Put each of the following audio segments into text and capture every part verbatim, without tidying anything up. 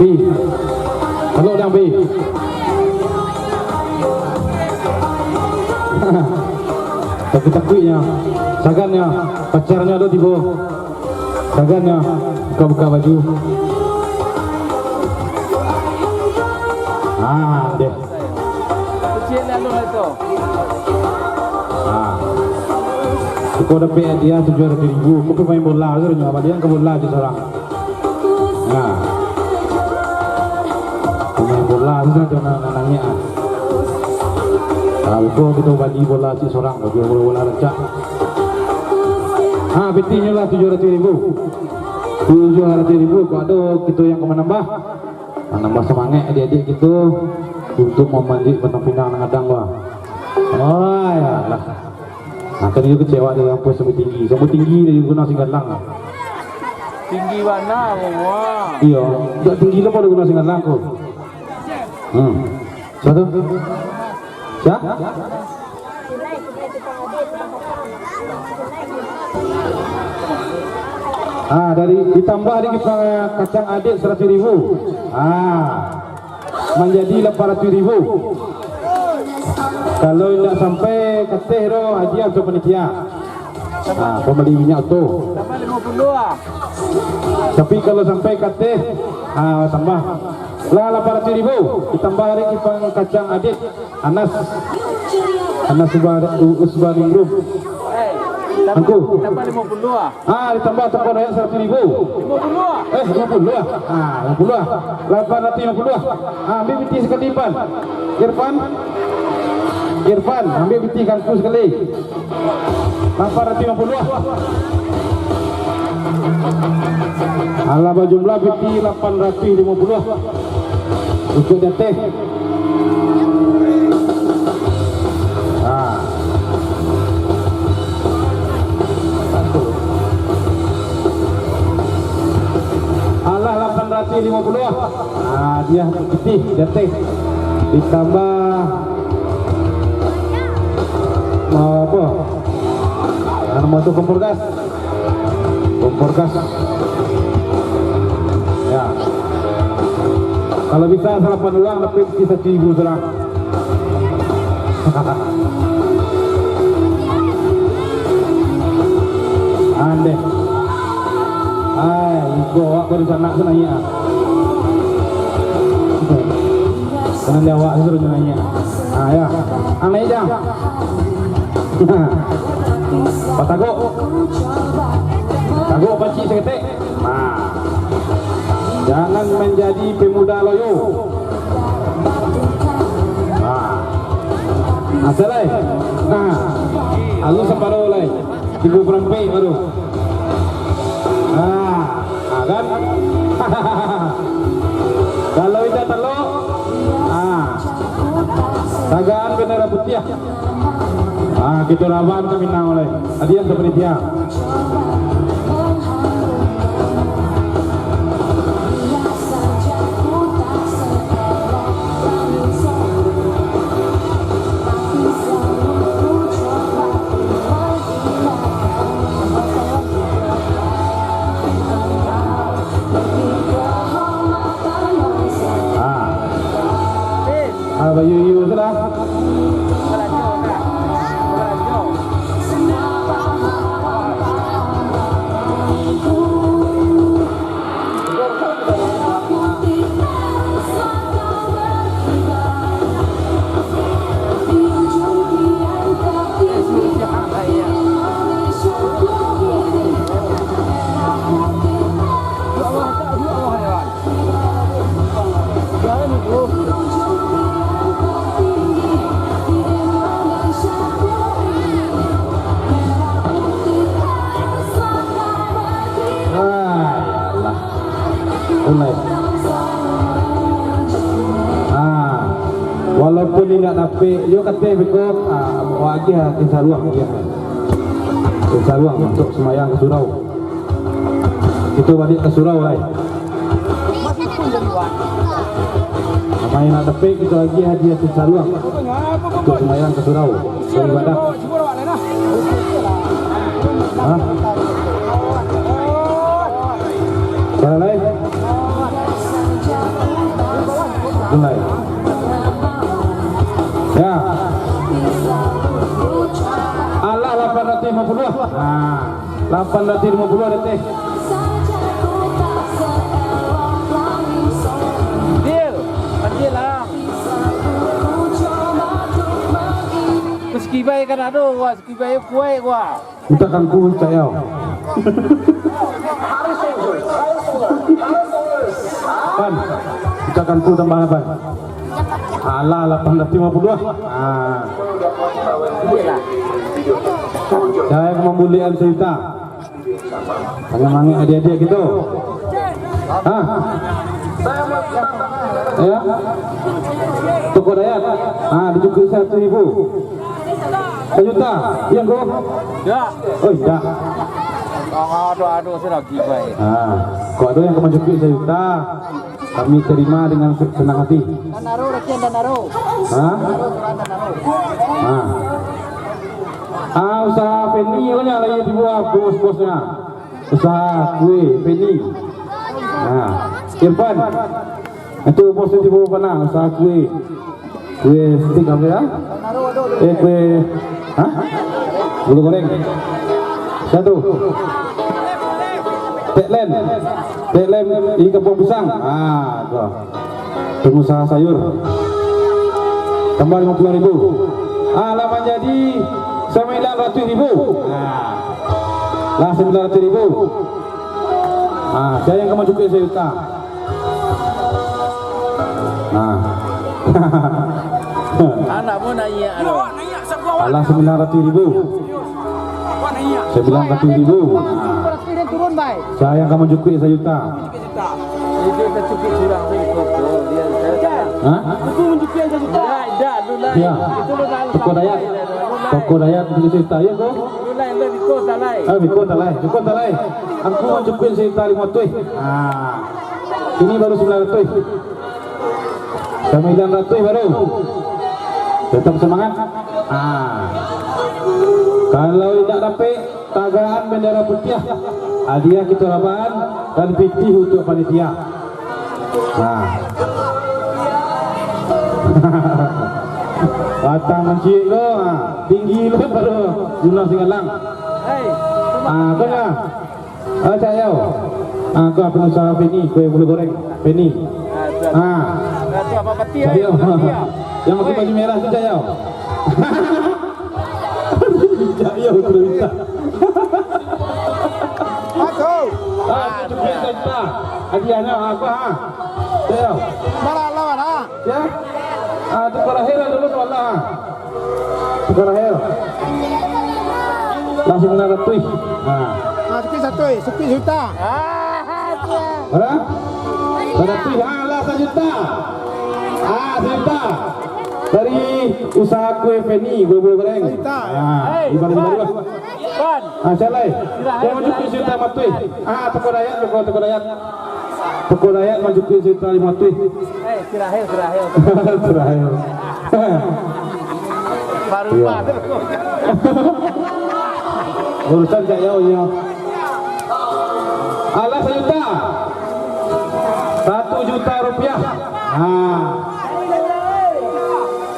Pi. Halo, Dang Pi. Takuik-takuiknyo. Sagannyo. Pacarnyo ado tibo. Sagannyo. Buka-buka baju. Ah, deh. Ah. Ko dapek hadiah tujuah ratuih ribu. Ko pamain bola tu nyo, balian ka bola tu surang. Nah. Pamain bola tu sajo nan, nan nangek ah. Kalau ko kito bali bola cik surang, baju bola-bola rancak. Ha, pitihnyo lah tujuah ratuih ribu. Tujuah ratuih ribu, kok ado kito yang ka manambah. Manambah samangaik adiak-adiak kito untuak mamanjek batang pinang nan gadang tu. Oh, iyolah. Nah, kan iyo kecewa dari ampo sampai tinggi. Sampai tinggi dari Gunung Singgalang. Tinggi bana, wah. Iyo, dak tinggi lah pada Gunung Singgalang ko. Hmm. Sia tu? Sia? Ah, dari, ditambah dari kacang adet saratuih ribu. Ah. Manjadi lapan ratuih ribu. Kalau indak sampai kateh doh, hadiah untuak panitia. Ha, pambali minyak tu. Tambah limo puluah ah. Tapi kalau sampai kateh, ha, tambah. Lah lapan ratuih ribu, ditambah dari kipang kacang adet. Anas. Anas Uba-, U-, Usbaningrum. Eh, tambah, Angku. Tambah limo puluah ah. Ah, ditambah toko rakyat saratuih ribu. Limo puluah ah. Eh, limo puluah ah. Ah, limo puluah ah. Lapan ratuih limo puluah ah. Ah, ambiak pitih sakali, Irfan. Irfan. Irfan, ambiak pitih ka Angku sakali. Lapan ratuih limo puluah ah. Alah, bajumlah pitih lapan ratuih limo puluah. Ikut di ateh. Ah. Alah, lapan ratuih limo puluah. Ah, dia pitih di ateh. Ditambah, ah, apa? Ah, nama tu kompor gas. Kompor gas. Ya. Kalau bisa salapan urang, tapi bisa saribu surang. Andeh. Ai, iko awak baru sanak tu naiak ah. Kanan di awak suruh naiak. Ah, ya. Ang naiak jang. Patagok. Tagok pancik saketek. Nah. Jangan manjadi pemuda loyo. Nah. Asa lai. Nah. Alun saparo lai. Tigo parampek baru. Nah. Ah, kan? Kalau indak talok, ah, tagaan bendera putiah. Ah, kito lawan ka Minang lai. Hadiah ka panitia. Ah. Ah, bayu-yu tu lah. Ah, ya Allah. Mulai. Ah, walaupun indak dapek, yo kateh beko, ah, wak agiah, ah, ka saruang, agiah. Ka saruang untuak sumbayang ka surau. Kito baliak ka surau lai. Apo nan indak dapek, kito agiah hadiah ka saruang untuak sumbayang ka surau, baibadah. Hah? Bara lai? Lapan ratus limo puluah ado teh. Deal. Ambil lah. Terus kibai kan ado, wah, kibai kuat, wah. Mintak kangku, Cak Yau. Pan, mintak kangku tambah pan. Alah, lapan ratus limo puluah. Ah. Saya mambulikan sajuta. Sangat mangek adik-adik gitu. Hah? Ya? Toko Dayat. Ah, dicukuik satu ribu. Sajuta. Iya, Ngku? Ya. Oh, indak. Aduh, aduh, sudah gila. Ah, kok ado nan ka mancukuik sajuta, kami terima dengan se-, senang hati. Danaro, rakian Danaro. Hah? Danaro, surang Danaro. Ah. Ah, usaha Feni, banyak lagi di bawah bos-bosnya. Usaha kue Feni. Ah, Irfan. Itu bos di bawah mana? Usaha kue. Kue stik apa ya? Eh, kue, hah? Bulu goreng. Satu. Teklen. Teklen di Kampung Pisang. Ah, tuh. Pengusaha sayur. Tambah lima puluh ribu. Ah, lah manjadi sembilan ratus ribu. Ah. Lah sembilan ratus ribu. Ah, sia nan ka mancukuik sajuta? Nah. Anak pun nak ingat tu. Alah, sembilan ratus ribu. Sembilan ratus ribu. Nah. Sia nan ka mancukuik sajuta? Hah? Ya. Toko Dayat. Toko Dayat mancukuik sajuta, ya, ko? Ah, biko talai. Biko talai. Angku mancukuik sajuta limo ratuih. Ah. Ini baru sembilan ratuih. Sambilan ratuih baru. Tetap semangat. Ah. Kalau indak dapek tagaan bendera putiah, hadiah kito rabakan dan pitih untuak panitia. Nah. Batang mancik ko, ha, tinggi lo pado gunung Singgalang. Ah, ko nyo. Ah, Cak Yau. Ah, ko pengusaha Feni, kue bulu goreng. Feni. Ah. Cak Yau. Yang pakai baju merah tu, Cak Yau. Cak Yau tu minta. Ah, cukup minta. Hadiahnya apa, ha? Cak Yau. Bara lawan, ha? Ya? Ah, tukar lahir dulu tu Allah. Tukar lahir. Langsung enam ratus. Nah. Ah, sepi satu, eh, sepi juta. Berapa? Seratus, ah, lah sajuta. Ah, sajuta. Dari usaha kue Feni, kue-kue goreng. Sajuta. Ah, ibarat-ibarat lah. Ah, salah. Kau mancukuik sajuta matuih. Ah, toko Dayat, toko, toko Dayat. Toko Dayat mancukuik sajuta limo ratuih. Eh, Sirahel, Sirahel. Sirahel. Baru Iya. Urusan Cak Yau nyo. Alah sajuta. Satu juta rupiah. Nah.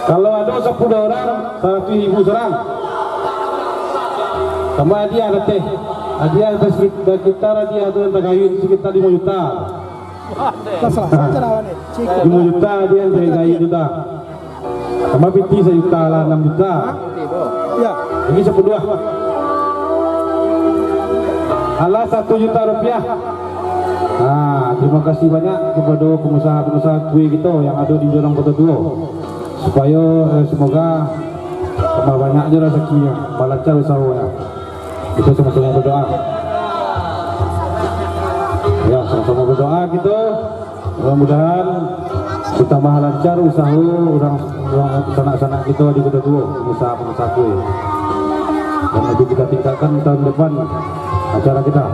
Kalau ado sapuluah urang, saratuih ribu surang. Tambah hadiah lateh. Hadiah bas-, bakitar hadiah tu nan tagayun sakitar limo juta. Lah, salah, salah, salah, ni. Limo juta hadiah nan tagayun tu dah. Tambah piti sajuta lah, anam juta. Ya. Lagi sapuluah. Alah satu juta rupiah. Nah, terima kasih banyak kepada pengusaha-pengusaha kue kita yang ada di Jorong Kota Tua. Supayo, eh, semoga tambah banyak je razakinyo, balancar usahonyo. Kita sama-sama berdoa. Ya, sama-sama berdoa kita. Mudah-mudahan bertambah lancar usaha urang, urang sanak-sanak kita di Kota Tua, pengusaha-pengusaha kue. Dan lebih kita tingkatkan tahun depan acara kita.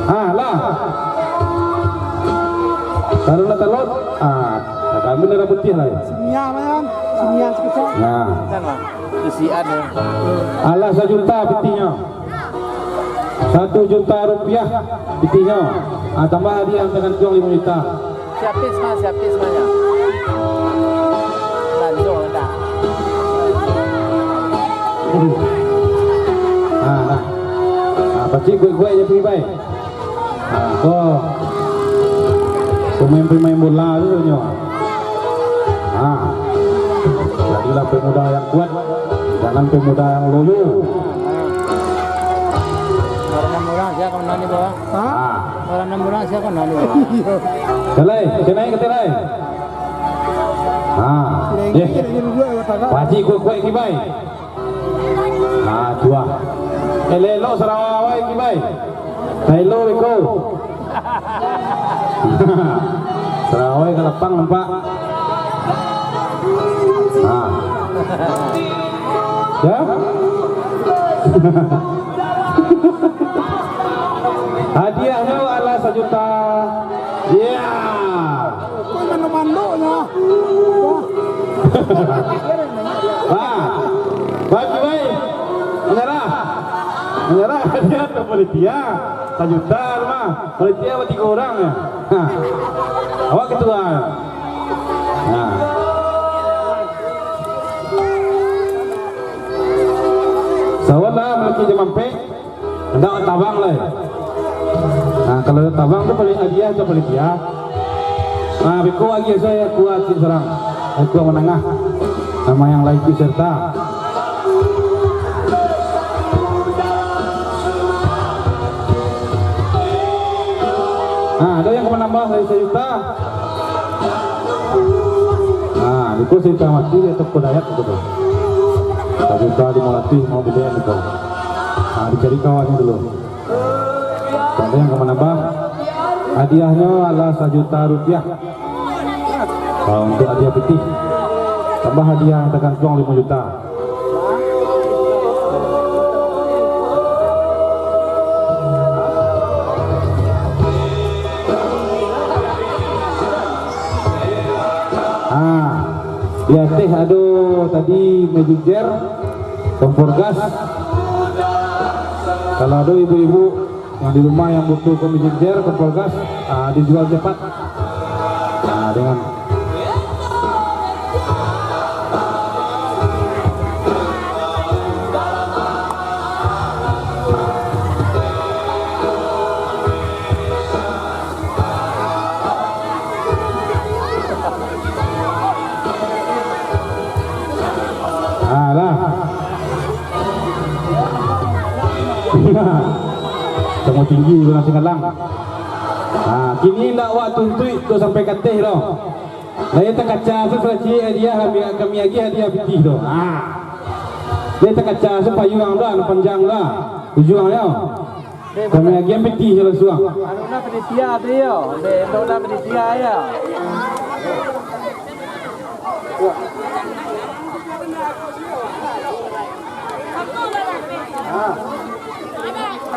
Ah, lah. Kalau nak talon, ah, kami merah putih lah ya. Sini ya, Mayan. Sini ya, sekitar. Nah. Alah sajuta pitinyo. Satu juta rupiah pitinyo. Ah, tambah hadiah tagantuang limo juta. Siapis mah, siapis mah ya. Lanjut dah. Ah, nah. Ah, Cik, kuek-kuek je pai, pai. Ha, ko. Pemain-pemain bola tu nyo. Ha. Jadilah pemuda yang kuat, jangan pemuda yang loyo. Orang enam orang, sia ka manang ni, Bang? Ha? Orang enam orang, sia ka manang ni, Bang? Kalai, kenai, kenai. Ha. Eh. Pakcik kuek-kuek kibai. Ha, tu ah. Elok-elok Sarawak wai kibai. Tailo beko. Sarawak wai ka lapang nampak. Ha. Ya. Hadiahnyo alah sajuta. Ya. Kau mando-mandonyo. Wah. Bagi baik. Menyerah. Menyerah hadiah tu panitia. Sajuta tu mah. Panitia mah tigo urang ya. Ha. Awak ketua. Nah. Sawan lah, malaki jam ampek. Indak tabang lai. Nah, kalau tabang tu paling hadiah tu panitia. Nah, beko agiah sajo kuah cik surang. Kuah manangah. Samo yang lain tu serta. Nah, ado yang ka manambah dari sajuta. Nah, beko sajuta mati di ateh Toko Dayat tu. Sajuta limo ratuih mau bilian tu. Nah, dicari kawan dulu. Ado yang ka manambah, hadiahnyo alah sajuta rupiah. Kalau untuk hadiah pitih, tambah hadiah tagantuang limo juta. Ah, di ateh ado tadi Magic Jar, kompor gas. Kalau ado ibu-ibu yang di rumah yang butuh komisi jar, kompor gas, ah, dijual cepat. Ah, dengan Alah. Samo tinggi urang Singgalang. Ha, kini ndak wak tuntuik tu sampai kateh doh. Lai takaca tu saci hadiah, kami, kami agiah hadiah pitih tu. Ha. Lai takaca tu payuang tu, anu panjang tu. Ujuang tu. Kami agiah pitih je lah suang. Anu lah panitia tu yo. Dek, elok lah panitia yo.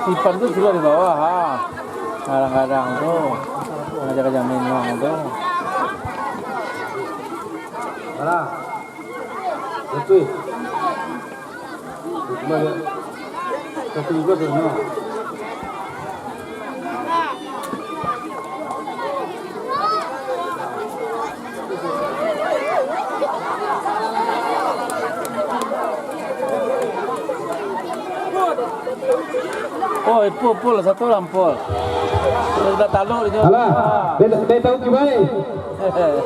Simpan tu sudah di bawah, ha. Kadang-kadang tu. Ngaja-ngaja minum tu. Alah. Betul. Cuma dia satu juga tu, no. Oh, Ipul, Pul, satu lah, Pul. Sudah taluk di sini. Alah, dia, dia tahu kibai.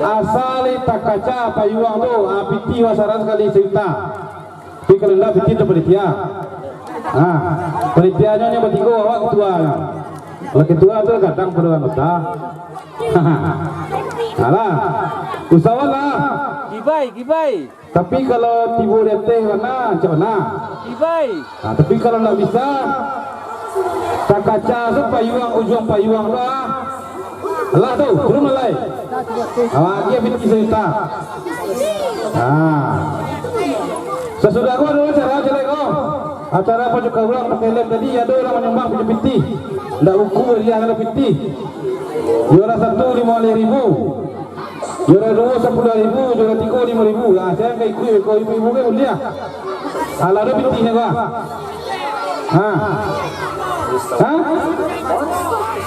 Asal takaca payuang tu, ah, pitih wasaran sakali sajuta. Tapi kalau indak, pitih tu panitia. Ah, panitianyo nyo batigo, awak ketua. Kalau ketua tu kadang pado anggota. Alah, usahawan lah. Kibai, kibai. Tapi kalau tibo di ateh bana, cak bana. Kibai. Nah, tapi kalau ndak bisa, takaca tu payuang, ujuang payuang tu, ah. Alah tu, turun lai. Awak agiah pitih sajuta. Nah. Sasudah ko ado acara jaleh ko. Acara pacuka urang pakai lem tadi, ado urang manyumbang pitih-pitih. Ndak uku dia kalau pitih. Juara satu limo baleh ribu. Juara duo sapuluah ribu, juara tigo limo ribu. Ah, sia ka ikuik ko, ibu-ibu kan buliah. Alah, ado pitihnyo ko. Ha. Ha?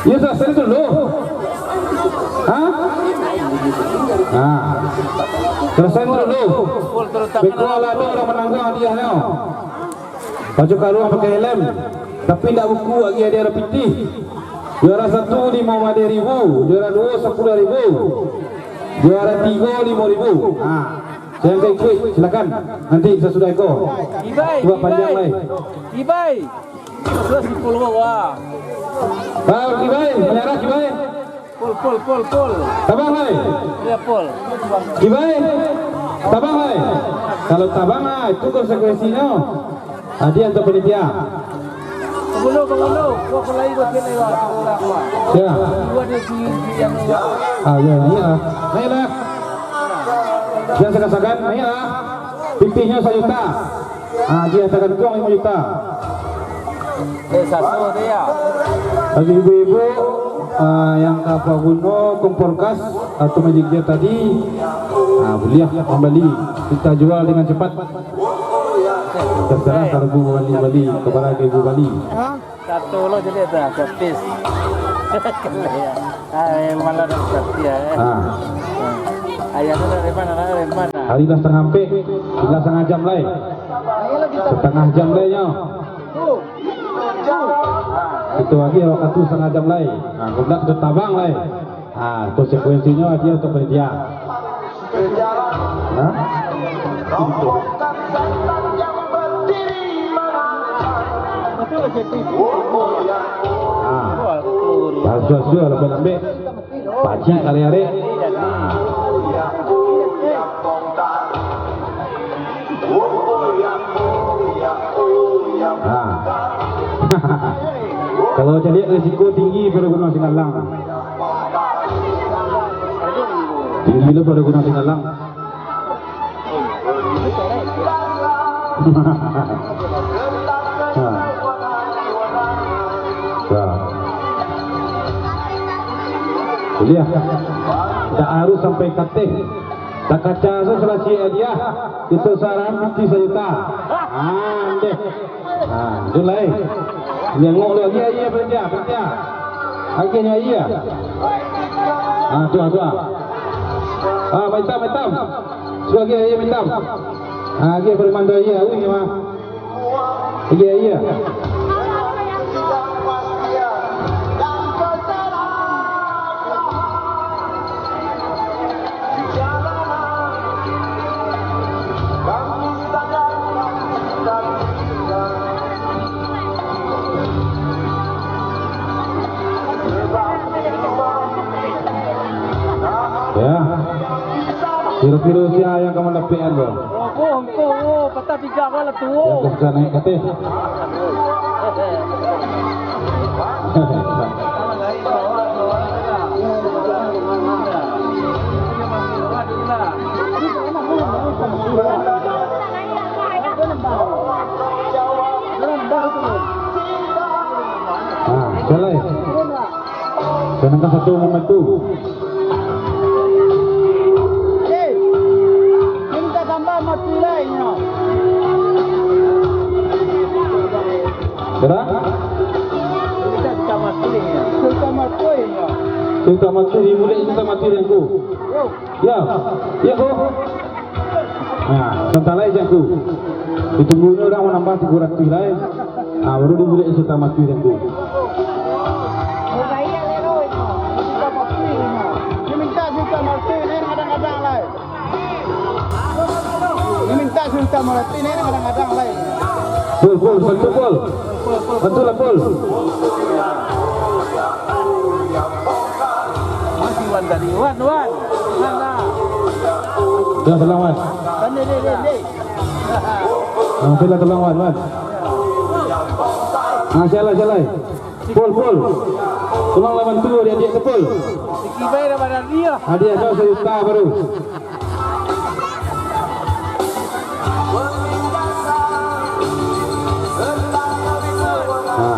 Iyo, sarasain dulu. Ha? Ha. Sarasain dulu. Beko lah ado urang manangguang hadiahnyo. Pacuka urang pakai helm. Tapi ndak buku lagi, hadiah pitih. Juara satu limo baleh ribu, juara duo sapuluah ribu, juara tigo limo ribu. Ha, siapa yang ikut, silakan. Nanti sasudah iko. Ibai, buat panjang Ibai. Lai. Ibai. Sudah sepuluh, wah. Bang Ibai, menyerah Ibai. Pul, pul, pul, pul. Tabang lai. Ya, pul. Ibai. Tabang lai. Kalau tabang lah, itu konsekuensinyo. Hadiah untuk panitia. Penghulu, penghulu. Gua pun lagi, gua kena lewat. Ya. Gua di sini, di yang lewat. Ah, ya, naiklah. Naiklah. Jangan sagan-sagan, naiklah. Pipihnyo sajuta. Ah, dia tagantuang lima juta. Eh, satu tu ya. Bagi ibu-ibu, ah, yang ka paguno kompor gas atau magic jar tadi, ah, buliah mambali. Kita jual dengan cepat. Terserah kalau ibu bali, bali kepada ibu bali. Satu lo jadi dah, gratis. Ah, eh, malah dah gratis ya. Eh. Ah. Ayah tu dari mana? Dari mana? Hari lah setengah ampek, tinggal setengah jam lai. Setengah jam lai nyo. Itu lagi waktu setengah jam lai. Nah, kemudian kita tabang lai. Ah, konsekuensinyo dia untuk panitia. Hah? Ah, sudah-sudah, lambek-lambek. Pacik kali arek. Ah. Kalau caliak risiko tinggi pada Gunuang Singgalang. Tinggi lo pada Gunuang Singgalang. Ha. Ha. Kuliah. Tak harus sampai kateh. Takaca tu salasi hadiah. Itu saran pitih sajuta. Ha, deh. Ha, tu lai. Nengok lu lagi aia panitia, panitia. Agiah nyo aia. Ha, tu ah, tu ah. Ha, maitam, maitam. Suruh agiah aia maitam. Ha, agiah preman tu aia, ui, mah. Agiah aia. Ya. Kiro-kiro sia yang ka mandapekan tu? Roboh engkau, oh, patah tiga kau lah tu, oh. Yang ka naiak ka ateh. Ah, jalai. Sedangkan satu membantu. Eh, minta tambah mati lai nyo. Berapa? Minta tambah mati nyo. Minta mati nyo. Minta mati, dimulai minta mati dengku. Yo. Ya, ya ko. Nah, santai lai cakku. Ditunggu ni urang manambah tigo ratuih lai. Nah, baru dibulek suta mati cakku. Ni minta suta mati ni kadang-kadang lai. Ni minta suta mati ni kadang-kadang lai. Pul, pul, bantu pul. Bantulah pul. Masih Wan tadi. Wan, Wan. Wan lah. Dah, tenang, Wan. Pandai, dek, dek, dek. Ah, tenang, tenang, Wan, Wan. Ah, sialah, sialah. Pul, pul. Tolonglah bantu adik-adik tu, pul. Siki bae dah badan dia. Hadiah kau sejuta baru. Ha.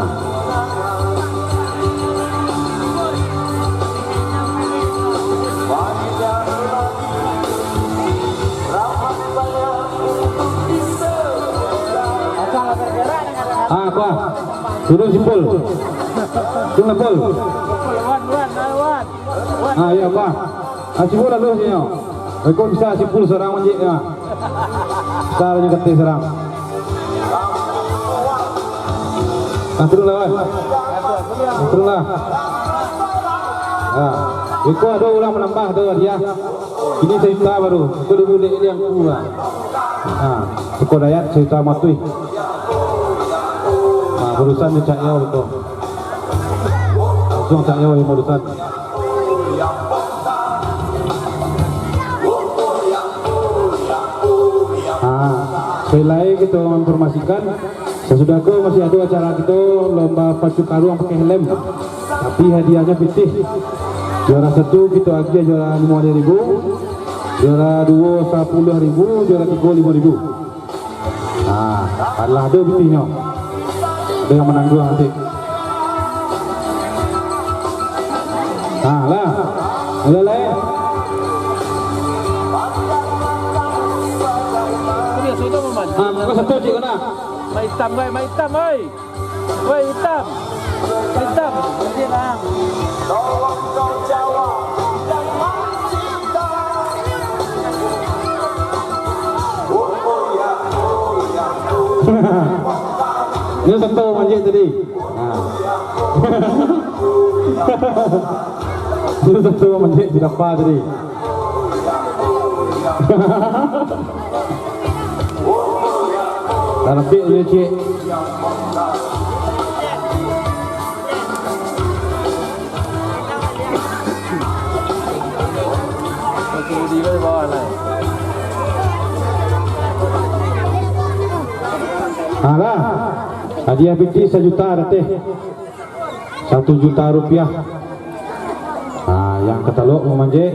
Ah, apa? Suruh si Pul. Suruh Pul. Wan, Wan, Wan. Ah, iya, apa? Ah, si Pul lalu sini, yo. Iko bisa si Pul sorang manjek, ya. Bisa lah nyo kateh sorang. Ah, turunlah, wan. Ah, turunlah. Ah, iko ado urang manambah tu hadiah. Ini sajuta baru. Iko dibulek liang ku lah. Ah, iko dayat sajuta matuih. Ah, barusan ni Cak Yo iko. Langsung Cak Yo yang barusan. Ah, sekali lai kito informasikan, sasudah ko masih ado acara kito lomba pacu karuang pakai helm. Tapi hadiahnyo pitih. Juara satu kito agiah juara limo ribu, juara duo sapuluah ribu, juara tigo limo ribu. Nah, alah ado pitihnyo. Ado yang manangguang nanti. Nah, lah. Mulai lah, eh. Ah, muka satu, cik, kena. Mai itam, oi, mai itam, oi. Oi, itam. Itam. Ini satu manjek tadi. Nah. Ini satu manjek di dapa tadi. Tarapik dulu, cik. Alah, hadiah pitih sajuta dah teh. Satu juta rupiah. Ah, yang katalok mamanjek.